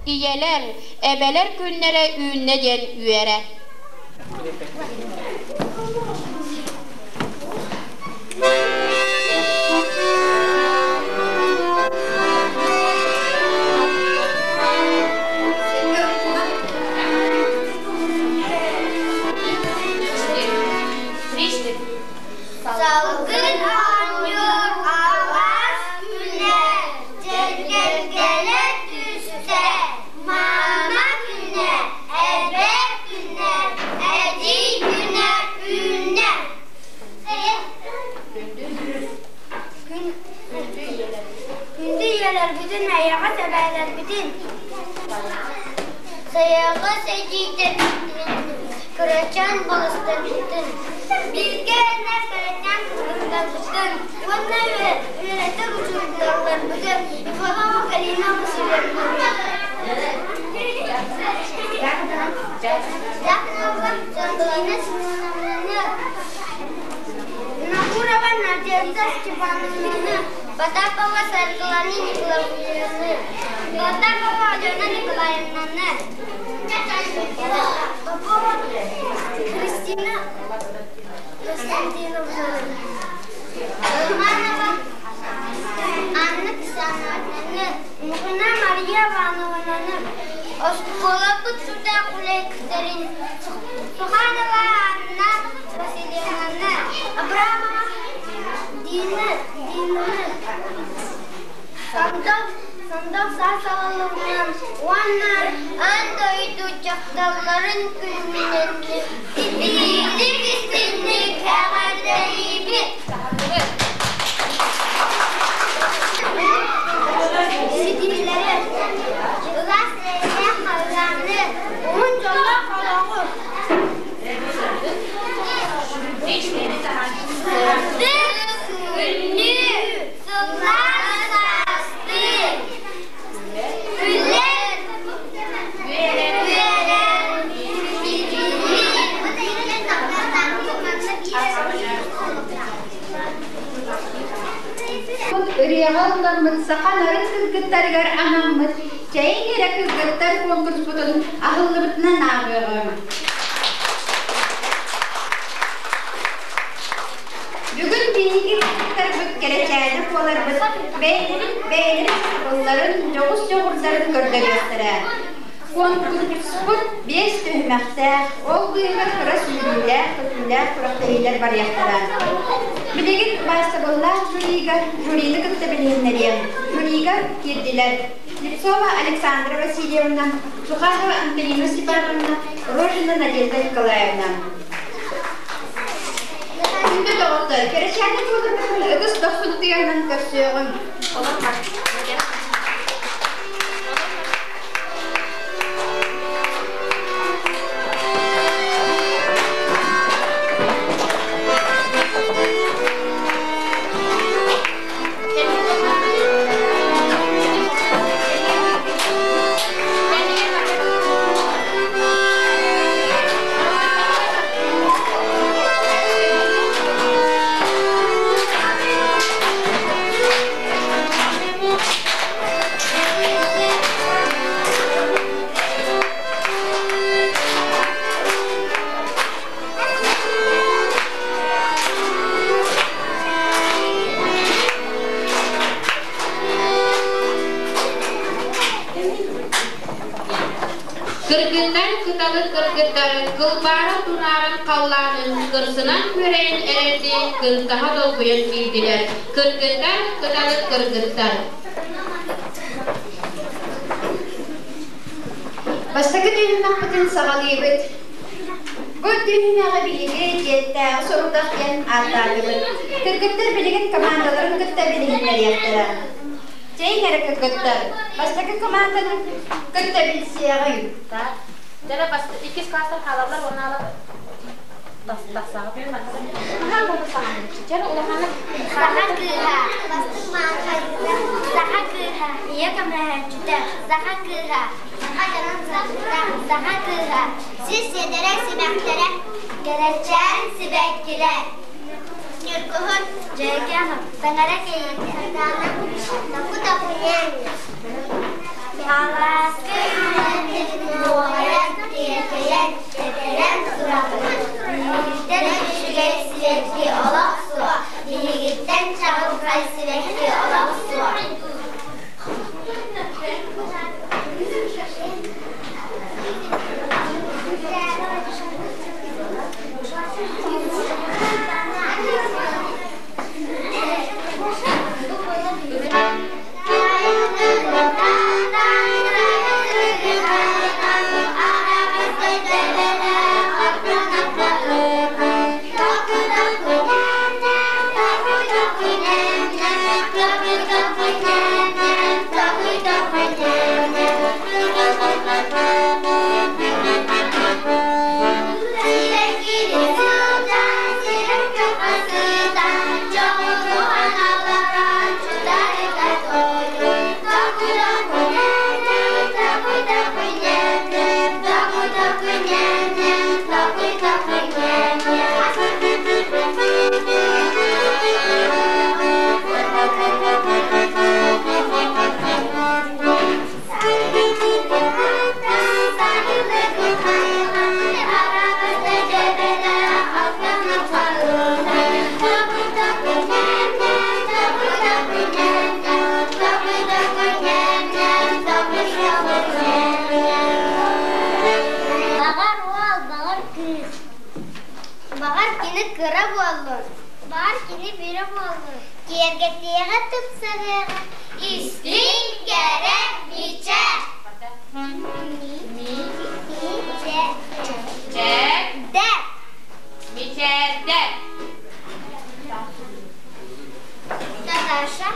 Ийэлэр, эбэлэр күннэрэ үүннэ диэн үөрэ. Салгын оонньуур алаас күнэ, дьэргэлгэнэ түстэ, маама күнэ, эбэ күнэ, эдьиий күнэ үүннэ. Күндү ийэлэрбитин, эйэҕэс эбээлэрбитин, сайаҕас эдьиийдэрбитин, кырачаан балыстарбытын, бииргэ эрэнэр кырачаан кыргыттарбытын уонна үөрэтэр учууталларбытын Иванова Галина Васильевнаны, Дьяконова Саргылана Семеновнаны, Винокурова Надежда Степановнаны, Потапова Саргылана Николаевнаны, Потапова Алена Николаевнаны, Попова Кристина Константиновнаны, Романова Анна Ксановнаны, Мухина Мария Ивановнаны, оскуолабыт тутаах үлэһиттэрин Суханова Анна Васильевнаны, Абрамова Дина Динаны, Сандал Сандал саас аҕалларынан уонна аан дойду дьахталларын күнүнэн итиитик истиҥник эҕэрдэлиибит! Ситиһиилэри, ыраас эйэлээх халлааны, уһун дьоллоох олоҕу! Сырдык күннүү сыллаан саастыы, күлэн үөрэн Ырыаҕа ылламмыт саха нарын кыргыттарыгар анаммыт Чэйиҥ эрэ кыргыттар конкурспутун аһыллыбытынан ааҕыаҕыҥ. Бүгүн биһиги кыргыттарбыт кэрэчээнэ буоларбыт бэйэлэрин бэйэлэрин сатабылларын, дьоҕус дьоҕурдарын көрдөрүөхтэрэ. Конкурспут биэс түһүмэхтээх, ол быыһыгар кыра сүүрүүлээх, көтүүлээх күрэхтэһиилэр барыахтара. Билигин убаастабыллаах жюрига жюрины кытта билиһиннэриэм. Жюрига киирдилэр Слепцова Александра Васильевна, Суханова Антонина Степановна, Рожина Надежда Николаевна. Күндү доҕоттор, кэрэчээнэ куотарбытын ытыс дохсун тыаһынан көрсүөҕүҥ. Кыргыттар кыталык кыргыттар кылбаара тунааран халлаанын кырсынан күөрэйэн эрэрдии кынтаһа долгуйан киирдилэр. Кыргыттар кыталык кыргыттар. Бастакы түһүмэхпитин саҕалыыбыт. Бу түһүмэҕи биһиги дьиэттээҕи сорудах диэн ааттаатыбыт. Кыргыттар билигин командаларын кытта билиһиннэриэхтэрэ. Чэйиҥ эрэ кыргыттар, бастакы команданы кытта билсиэҕиҥ. Дьэ, иккис класстан хаалаллар уонна Саха кыыһа, бастыҥ маанхайыыта, саха кыыһа, ийэ көмөлөһөөччүтэ, саха кыыһа, саха дьонун саргыта, саха кыыһа, сис сиэдэрэй симэхтэрэ, кэрэчээн сибэккилэр, Ньургуһун, Дьэкэмов, Таҥара кэйиитэ, Таана, Таку-таку ньээҥҥэ. Алааска үүнэммит нуоҕайан, тиэтэйэн, тэтэрэн турабыт. Биһигиттэн үчүгэй сибэкки олох суох, биһигиттэн чаҕылхай сибэкки олох суох. Баҕар уол, баҕар кыыс. Баҕар кини кыра буоллун, баҕар кини бүрэ буоллун. Киэргэтиэҕэ, тупсарыаҕа, истиҥ кэрэ мичээр. Ми. Мичээр. Чэр. Дэ. Мичээрдэр. Наташа.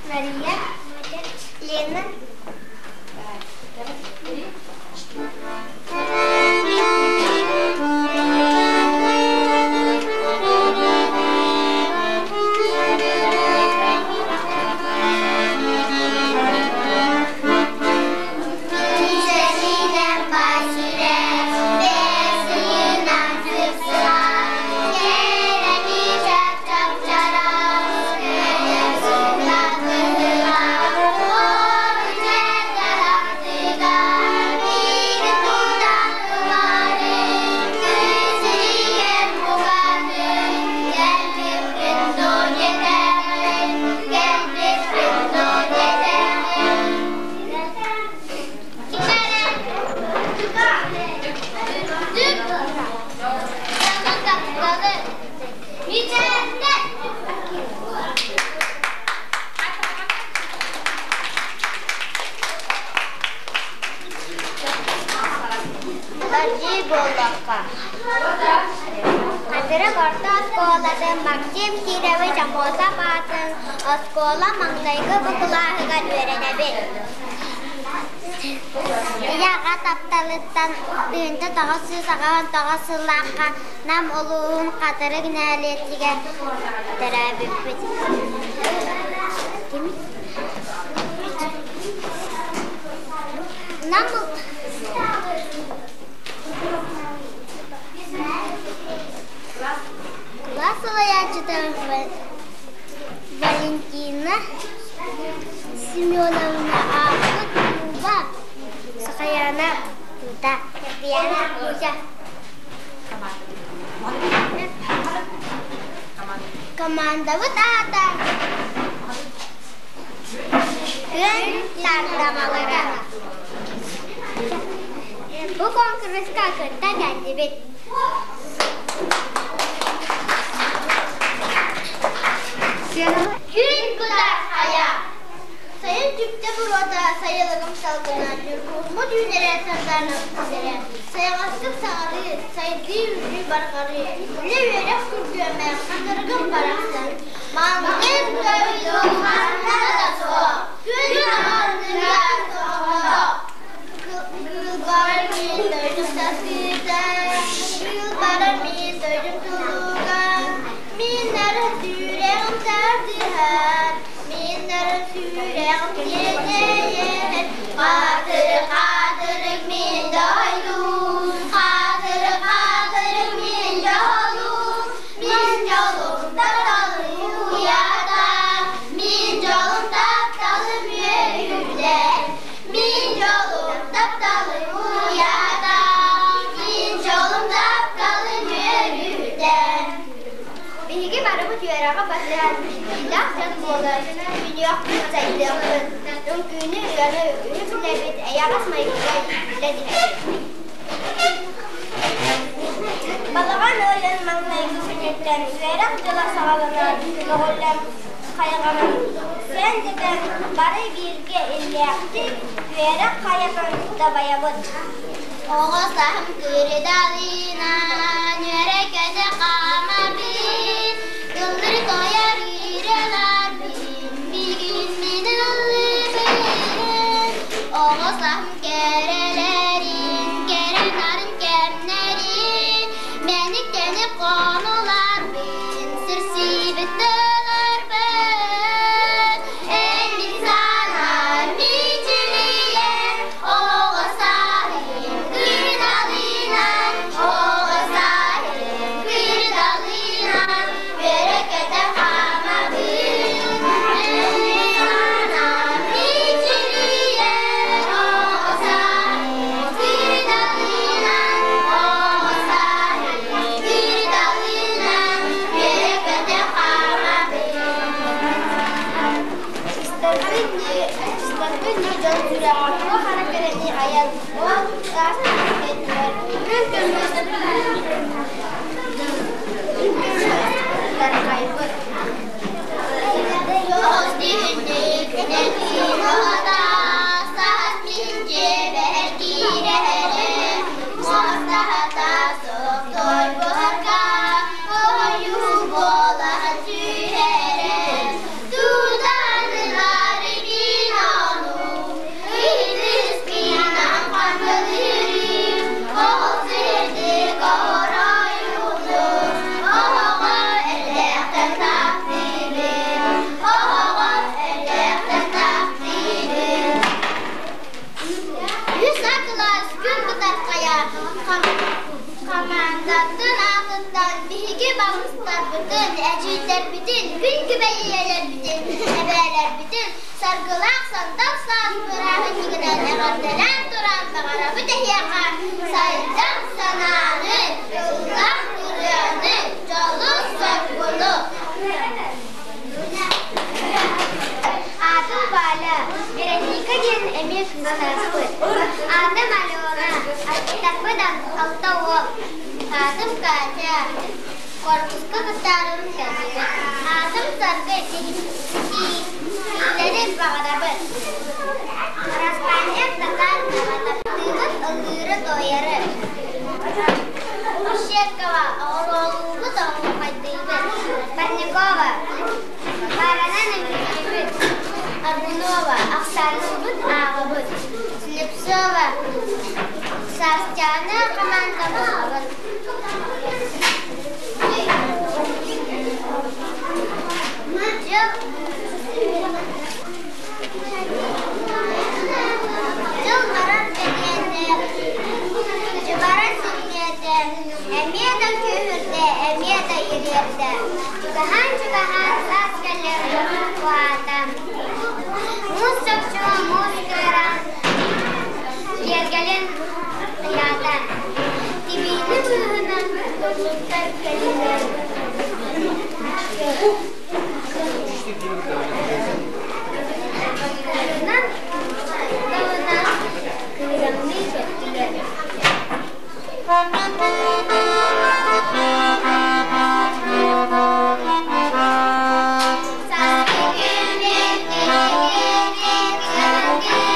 Мария. Лена. Дии буоллахха. Хатырык орто оскуолатын Максим Кирович Аммосов аатын оскуола маҥнайгы бу кылааһыгар үөрэнэбин. Ийэ аҕа тапталыттан 1999 сыллаахха Нам улууһун Хатырык нэһилиэтигэр төрөөбүппүт. Нам Кылаас салайааччыта Валентина Семеновна аахпыт Люба Сахаяна Тута Татьяна Кузя Командабыт аата Күн сардаҥалара. Бу куонкуруска кытта кэллибит. Күн кутар хайа. Сайын түптэ буруота сайылыгым салгына, ньургуһуммут үүнэрэ сардаана сирэ. Сайаҕастык саҕалыы, сайдыы үүнүү барҕарыы, үлэ-үөрэх күргүөмэ, хатырыгым барахсан. Маҥнай дойду ханна да суох, күн анныгар соҕотох. Кыылбарар мин дойдум сатыыта, кыылбарар мин дойдум тулуга, мин нарын сүрэҕим тардыһар, мин нарын сүрэҕим тиэтэйэр. Хатырык, хатырык мин дойдум, хатырык, хатырык мин дьолум, мин дьолум тапталым уйата, мин дьолум. нарын буолан, үүнүөхпүт, сайдыахпыт. Үҥкүүнү, ырыаны үһү билэбит, эйэҕэс майгыга иитиллэн иһэбит. Балаҕан ыйын маҥнайгы күнүттэн үөрэх дьыла саҕаланан, көҕүллэн, хайҕанан, сиэн бары бииргэ иллээхтик үөрэх хайатын дабайабыт. Оҕо саһым кырдалынан үөрэ-көтө хаамабын, ыллыр тоойор үөрэлэрбин, билигин мин ыллыыбын. Оҕо саһым кэрэлэрин, кэрэ нарын кэмнэрин, мэник-тэник хонуларбын, сирсибит тылларбын. Эн мин санаам мичилийэн, оҕо сааһым кырдалынан, оҕо сааһым кырдалынан, үөрэ-көтө хаамабын. Эн мин санаам мичилийэн, оҕо сааһым кырдалынан, оҕо сааһым кырдалынан, үөрэ-көтө хаамабын. Истэрбин дии дьон сүрэҕэр туох эрэ кэрэни айан, ол ыраас кэннигэр күн көмүс тарҕайбыт. Тоҕус түүннүк нэлбин оҕото, саас мин дьиэбэр киирэрим, муостаһата сохтой буһарга, ойуу буолан түһэрим. Тутанылар винону, ыытыспынан хатылыырым, ол сирдик оройуну, оһоҕо эрдэхтэн таптыыбын, оһоҕо эрдэхтэн таптыыбын. Үс кылаас күн бытархайа хамаандатын аатыттан биһиги балыстарбытын, эдьиийдэрбитин, күн күбэй ийэлэрбитин, эбээлэрбитин саргылаах сандал саас бырааһынньыгынан эҕэрдэлээн туран баҕарабыт эһиэхэ сайдам санааны, ыллах ырыаны, дьолу-соргуну. Аатым Валя, Вероника диэн эмиэ кыыстаахпыт. Аатым Алена, аттарбыт алта уол. Аатым Катя, корпуска кыттаарыбын кэллибит. Аатым Саргы, ситиһиилэри баҕарабын. Араспаанньам Татаар таптыыбыт ыллыыры-туойары. Ущеркова, оҕуруолуубут оһуохайдыыбыт. Парникова, пааранан үҥкүүлүүбүт. Аргунова, ахсаанныыбыт ааҕабыт. Слепцова, Саастаана хамаандалаһабыт. Дьыл Дьыл барар бэлиэтэ, дьыбара силлиэтэ, эмиэ да күүһүрдэ, эмиэ да ириэрдэ. Чугаһаан-чугаһаан саас кэлэр уһаата. Муус чопчу, муус кыараан, киэргэлин ыйаата. Тибиини быыһынан туллуктар кэллилэр. Кыһынан далынан кыыраҥныы көттүлэр. Сааскы күммүт, киһи күммүт, кыһын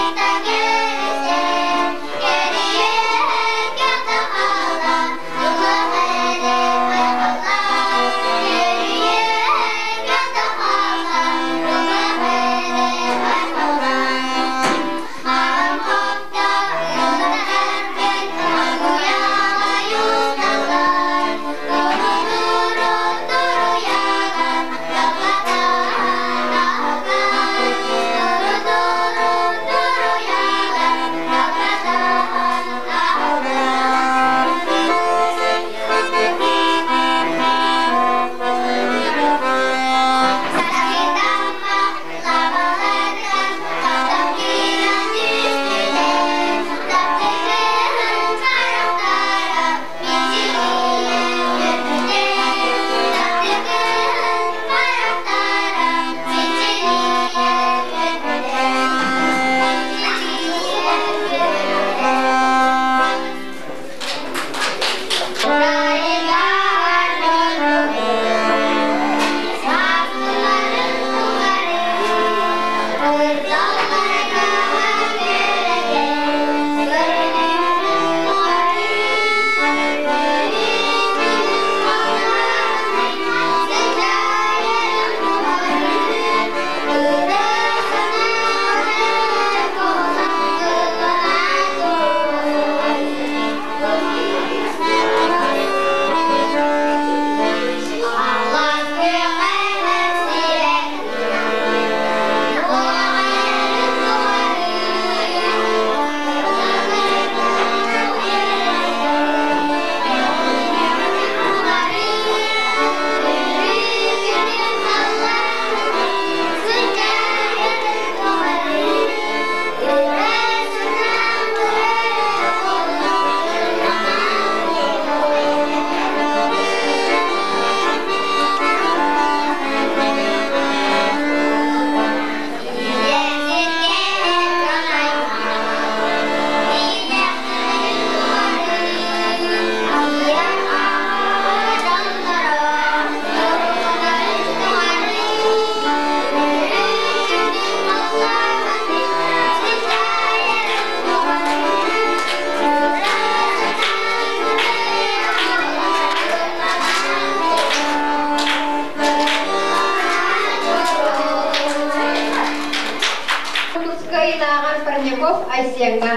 ааҕар Парняков Айсеҥҥа.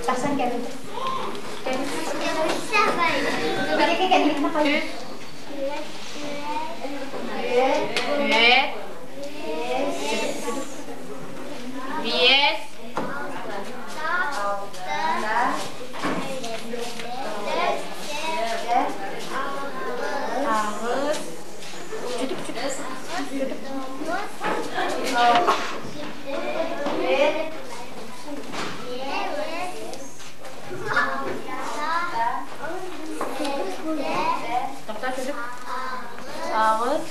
Тахсан кэлин. Үс, биэс, аҕыс, Тоқтар çocuk. Аҕыс.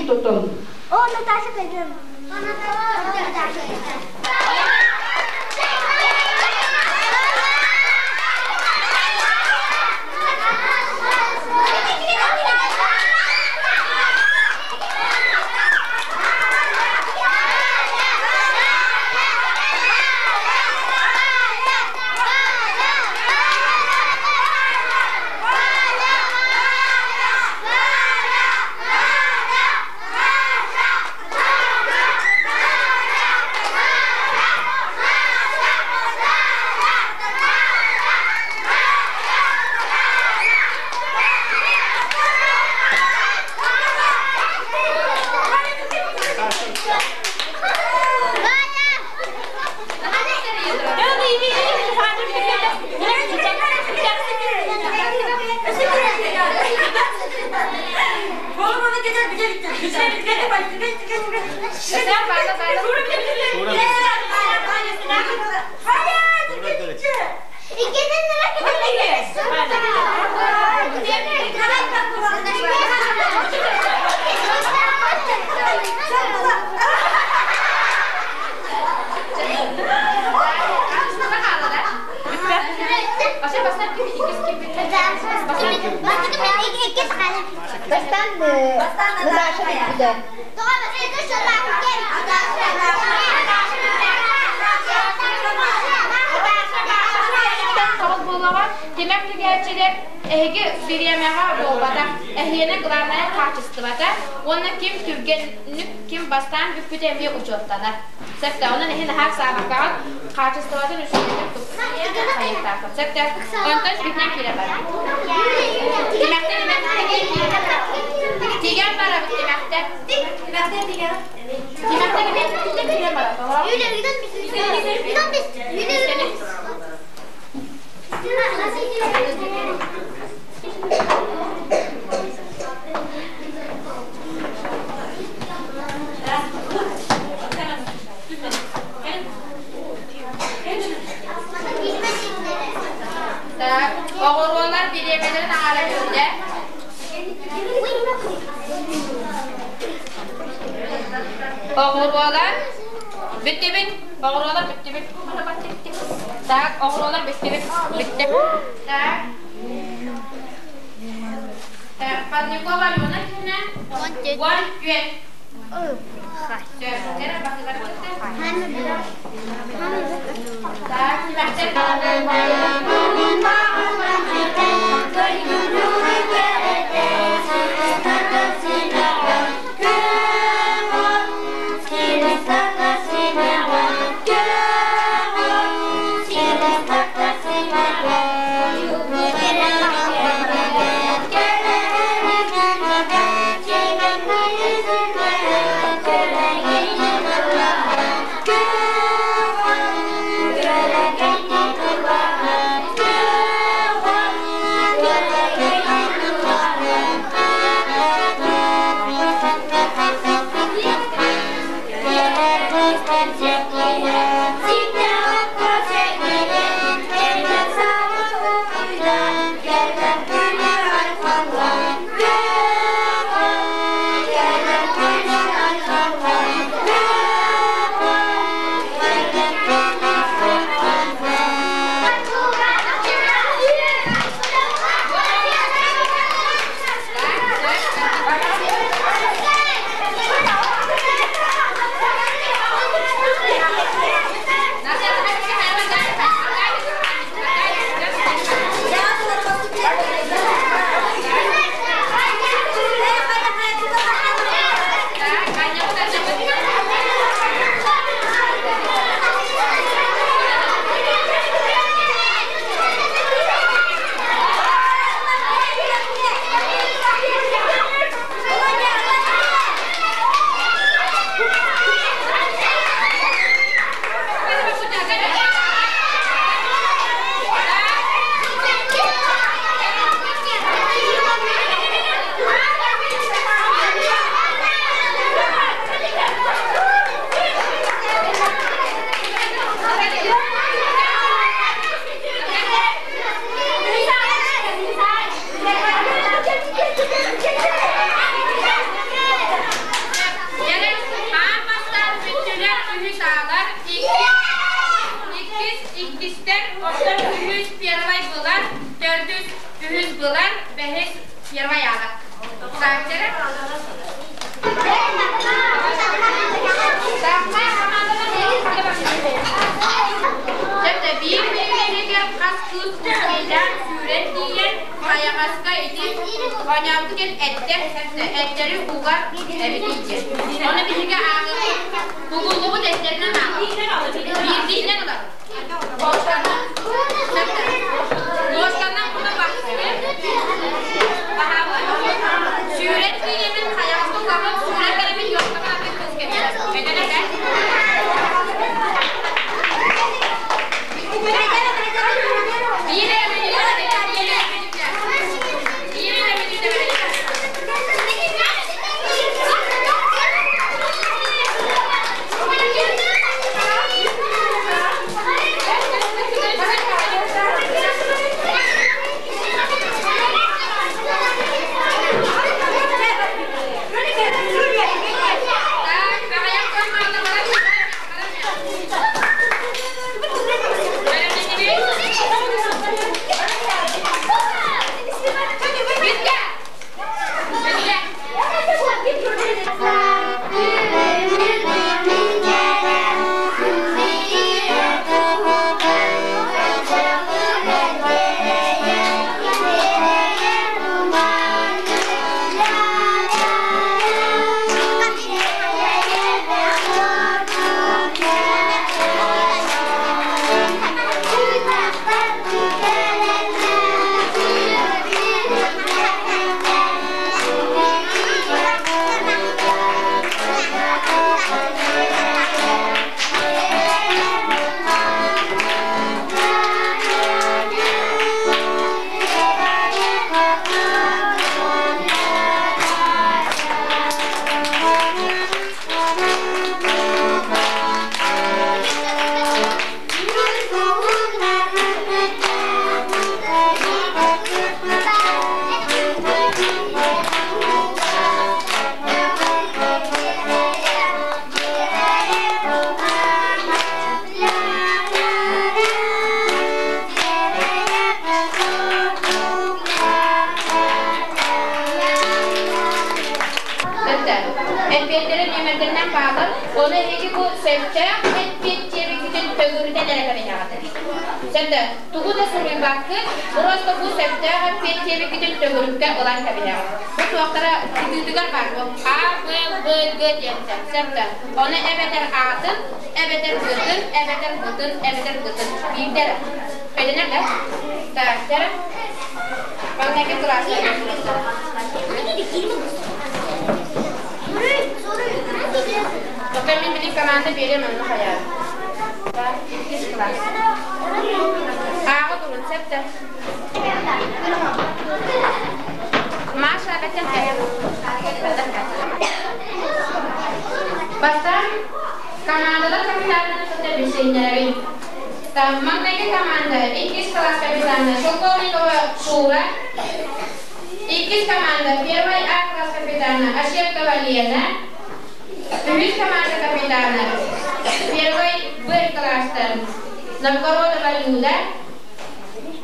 Тутун. О, Наташа кэллим. Наташа Бастан Наташа бүттэ. Тоҕус буоллаҕа, тимэх түгээччилэр эһиги бириэмэҕэ буолбатах, эһиэнэ главное хаачыстыбата уонна ким түргэнник, ким бастаан бүппүтэ эмиэ учуоттанар. Сөптөөх, онон эһи наһаа ыксаабаккаҕыт, хаачыстыбатын үчүгэйдик тупсайыахтааххыт. Сөптөөх. Онтон бүтүнэн киирэ барар. Тимэхтэн тигэн барабыт тимэхтэн. Тимэхтэн тигэн барабыт. Так, оҕуруолар бириэмэлэрин аҕара бүттэ. Оҕуруолар бүттүбүт. Оҕуруолар бүттүбүт. Так, оҕуруолар бүттүбүт. Бүттэ. Так. Так, Парникова Алена күнэ. Уон күөн. Сөп. Кэрэ бакылар бүттэ. Так, тимэхтэр. Үһүс былар, бэһис первай аала. Сааччара. Сөптө биир бииригэр хас кыыс успейдаан сүүрэн тиийэн хайаҕаска ити оонньообут кэм эттэр эттэри угар эбит иитэр. Ону биһиги ааҕыахпыт. Угуллубут эттэринэн ааҕабыт. Биирдиинэн ылабыт. Луосканан луосканан кута бахсыбыт. Сүүрэн тиийэмин хайаҕаска угабын, сүүрэн кэлэмин луоскаҕа атын кыыс кэбиһэр. Этэн этэ. Биир эрэ мүнүүтэ, биир эрэ мүнүүтэ. Биир эрэ мүнүүтэ Эппиэттэрэ нүөмэрдэринэн бааллар. Ону эһиги бу сөптөөх эппиэт диэбиккитин төгүрүтэн эрэ кэбиһэҕит. Сөптө. Тугу да суруйбаккыт, просто бу сөптөөх эппиэт диэбиккитин төгүрүккэ ылан кэбиһэҕит. Бу туохтара кытыытыгар баар бу А, Б, В, Г диэнтэн. Сөптө. Ону эбэтэр А-тын, эбэтэр Б-тын, эбэтэр Б-тын, эбэтэр Г-тын. Биирдэ эрэ. Өйдөнөр да? Так, дьэ. Маҥнайгы кылааска. Оттон мин билин команда биэриэм онно хайаан. Иккис кылаас. Ааҕа турун, сөп да. Маша бэтэн Бастаан командалар капитанын кытта билсиһиннэрэбин. Маҥнайгы команда иккис класс капитана Шелковникова Шура, иккис команда первый А класс капитана Ощепкова Лена, үһүс команда капитана первый Б класстан Новгородова Люда,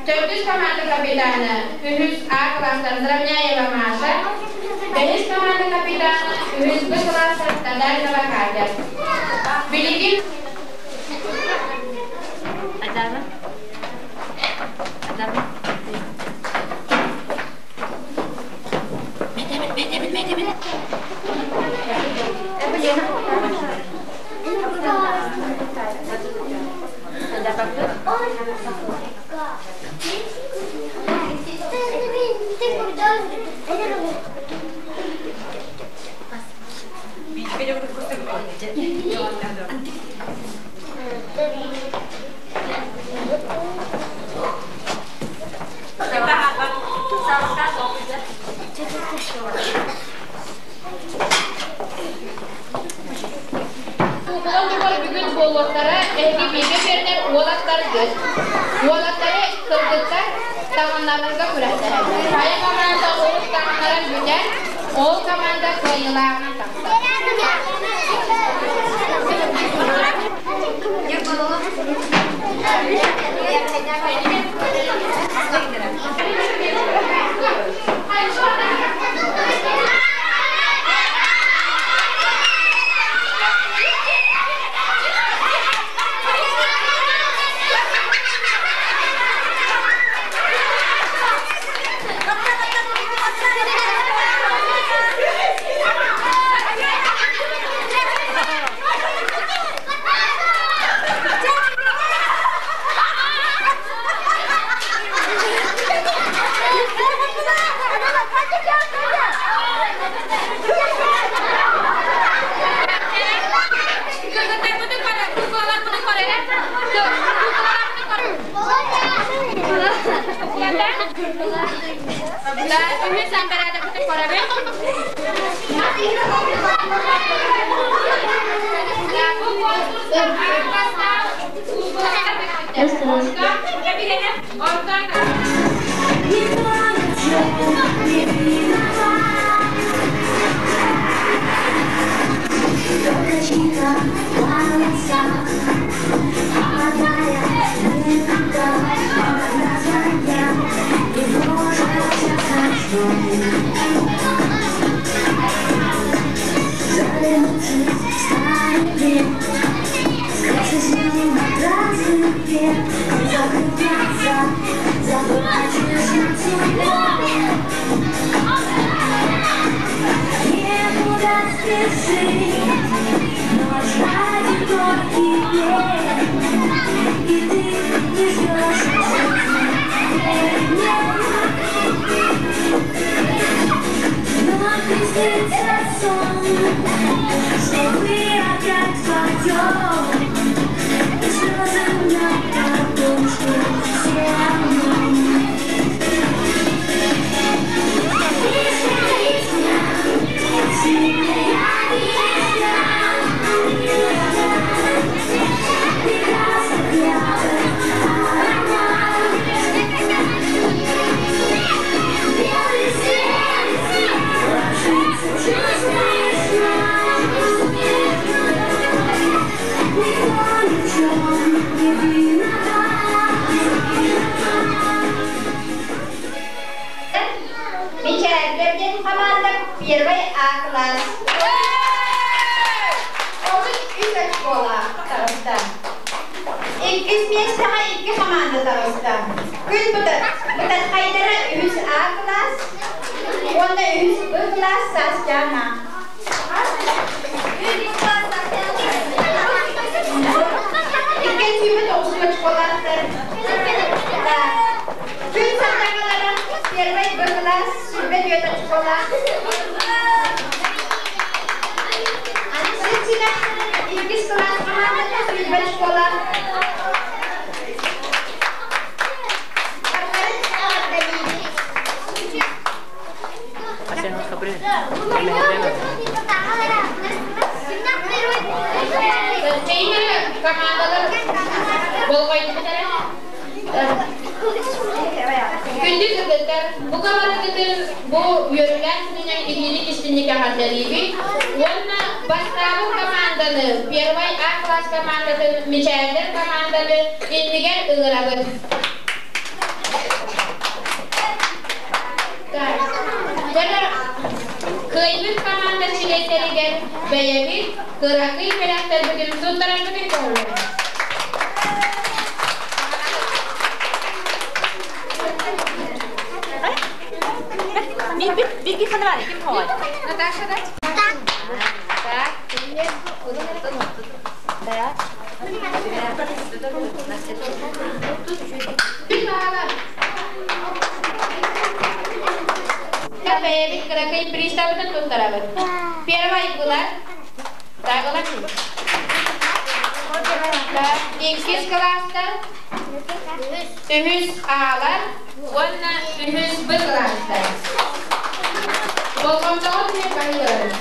төрдүс команда капитана үһүс А класстан Здравняева Маша, бэһис команда капитана үһүс Б класстан Татаринова Катя. Билигин Адама. Адама. Метемин, метемин, метемин. Куукула туһугар бүгүн буолуохтара эһиги бииргэ үөрэнэр уолаттаргыт. Уолаттары кыргыттар таҥыннарарга күрэхтэһэллэр. Хайа команда урут таҥыннаран бүтэн, ол команда кыайыылааҕынан тахсар. Үһүс амбараадабытын көрөбүт. Бу конкурска аан бастаан Онтон Мичээрдэр диэн хамаанда первый А класс. 33 очколаах таҕыста. Иккис миэстэҕэ икки хамаанда таҕыста. Күн бытархайдара үһүс А класс уонна үһүс Б класс Саастаана. Иккис сүүрбэ тоҕус очколаахтар. Күн сардаҥалара первый Б класс 24 очколаах. Аны иккис класс хамаандата 20 очколаах. Барыларын эҕэрдэлиибит. Командалар болҕойдубутара. Күндү кыргыттар, бу командатын бу үөрүүлээх күнүнэн итииник истинник эҕэрдэлиибит уонна бастаабыт команданы, первый А класс командатын, Мичээрдэр команданы иннигэр ыҥырабыт. Кыайбыт команда чилиэттэригэр бэйэбит кыракый бэлэхтэрбитин туттарарбытын көҥүллэбит. Наташа, да? Так. Так. Бэйэбит кыракый приставытын туттарабыт. Первый была. Так, Иккис класстар, үһүс аалар уонна үһүс Б класстар. Болҕомтоҕо түһэ баһыыларын.